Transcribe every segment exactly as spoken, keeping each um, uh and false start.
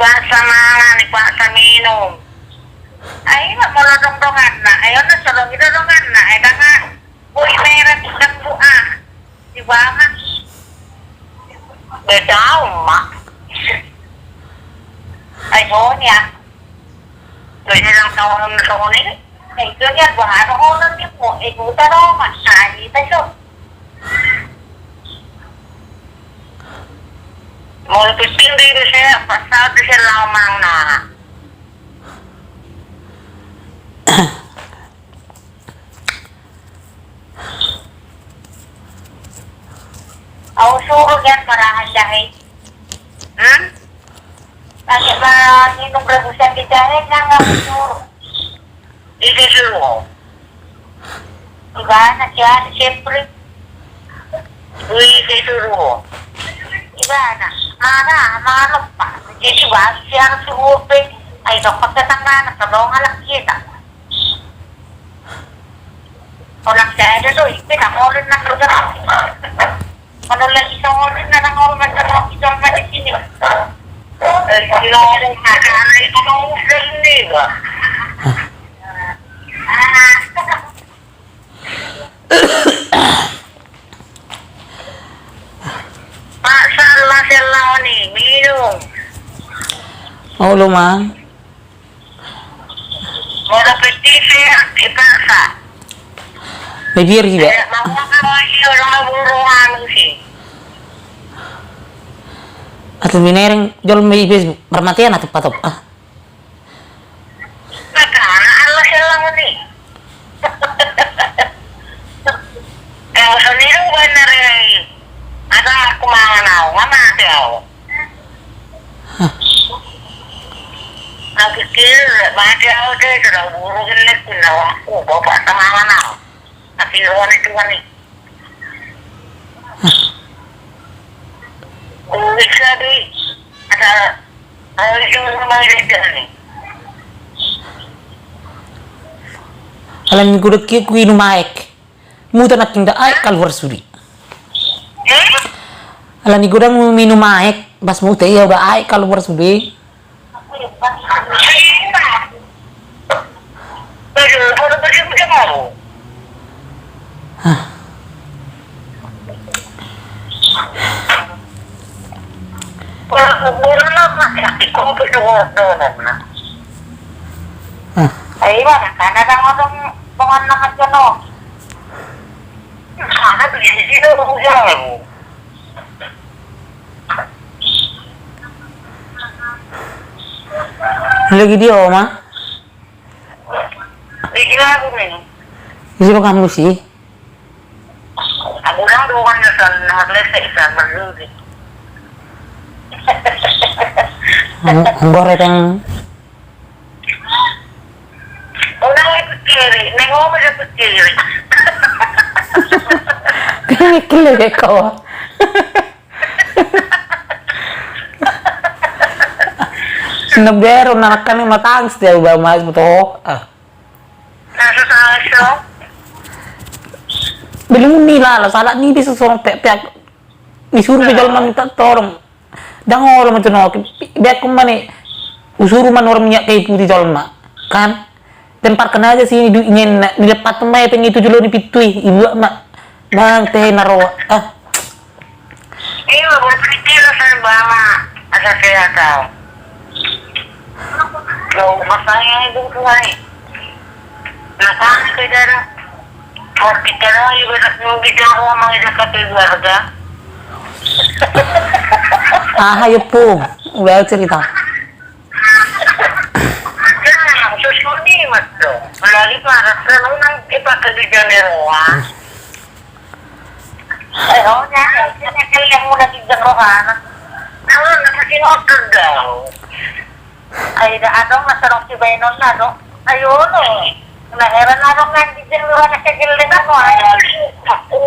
Dipaksa mangan, dipaksa minum. Ai ima molo adong donganna, ai on na so adong i do donganna, ai ndang boi meret ndang boi ah. Dibamas. Beda uma. Ai songon i ah. Beda lang tahun songon i. Ai songon i ah, buang adong holan ni mo, eh, buta do mas, ai ita so. Molo penting di saya pasal di saya lamang na. Au suru nian parahan jahe. Hmm? Lagi ma minum rebusan di jahe nang au suru. Ise suru? Ibana si Adi Sepri. Ise suru? Ibana. Mana? Mana pak? Jadi baru siang subuh pe. Ai dok pakai tangan. Kalau ngalak kita. Orang saya ada tu, itu tak mau nak kerja. Kalau lagi sama orang, nak orang macam orang kita macam sini. Eh, kalau ada nak, kalau udah ni, bah. Pak, salah, salah ni, minum. Olo, Mang. Molo petise, ipaksa. Media riba. Eh, mau makan lagi, orang mau burung anu sih. Atau minereng, jol me di Facebook, permatian atau patop, ah. Maka, Allah selang ni. Kalau sendiri bener ya. Ada aku mangan au, nggak mati au. Hah. Aku kira, mati au deh, sudah buru gelek, pindah aku, bapak sama mangan au. Tapi orang itu kan ni. Bisa di asal, eh, di rumah dia ni. Alani godang i, huinum aek. Muta nangkin da aek kaluar sude. Eh? Alani godang huinum aek, pas muta i au da aek kaluar sude. Hah. Hah. Lagi dia, Oma? Isi ma kamu si. Aku ulang doang na san, na lese san, merludi. Ang-, anggore teng. Ulang ikut kiri, neng Oma ikut kiri. Kene kile de ko. Na beru na nakkan ni matang setiap ba mas beto. Ah. Belum ni lala salah ni bisa sorong pek pek. Disuruh ke jolma minta tolong. Dang olo ma tu noki. Biar ku mane usuru ma orang minyak kayu putih jolma. Kan? Lemparkan aja sini duitnya, nak dilepas tu mai pengen tujuh loni pitui, ibu mak. Bang teh naro. Ah. Iya, berpikir saya bama, asal sehat tau. Lo masanya itu tuh ai. Nah, kan ke daerah. Berpikir aja banyak yang bisa orang mengajak ke keluarga. Ah, ayo pung. Udah cerita. Nah, susun ni mas tu. Lagi panas kan, nang kita kerja di rumah. Eh, oh, nya, nya, nya, yang mulai di jero kan. Kalau nak kasih order dong. Ai da adong na sarong si baenon na do. Ayo no. Na heran adong na di jero na kegel dengan no. Ayo. Aku.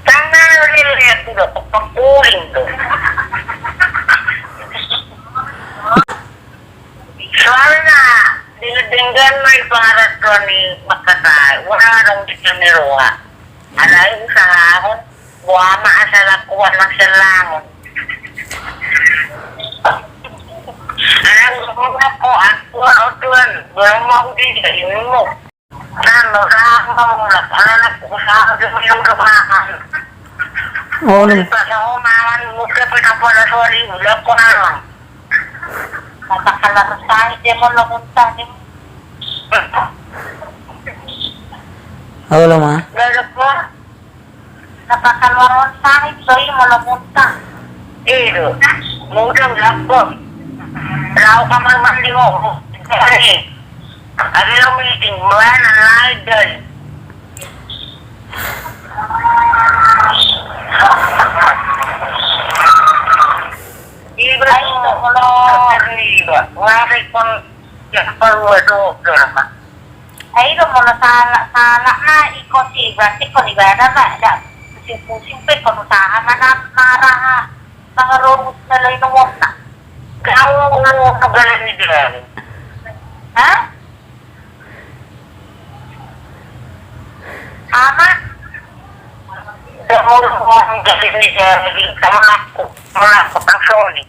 Tangan lele aku dapat pakuling tu. Soalna dengan dengan mai parat koni makatai, wah dong di kamera. Alai usahahon, boha ma asa lakuan mangsellangon. Alai usahahon, ko angkuan otuan, belum mau di ilmu. Nano, usaha mau mulak, anak usaha dia minum kebangan. Oh, nem. Pas aku makan, muka pernah pada suari, udah aku nano. Katakanlah, saya dia mau lo muntah, dia. Halo, Ma. Gak ada, Pak. Kata kaluar on sahit, so i molo muntah. Ido, muda ulak bos. Lau kamar mandi mo. Ada lo meeting, mana lain dari. Iba, ayo, molo. Iba, ngare kon, ya, perlu dokter, Pak. Ai do molo sahalak, sahalak na iko si, berarti kon ibadah ba, da pusing-pusing pe kon usaha mana marah, mangarobus na lain umurna. Kau, kau galan ni dia. Hah? Ama? Kau, kau galan ni dia, sama aku, sama aku, tak soli.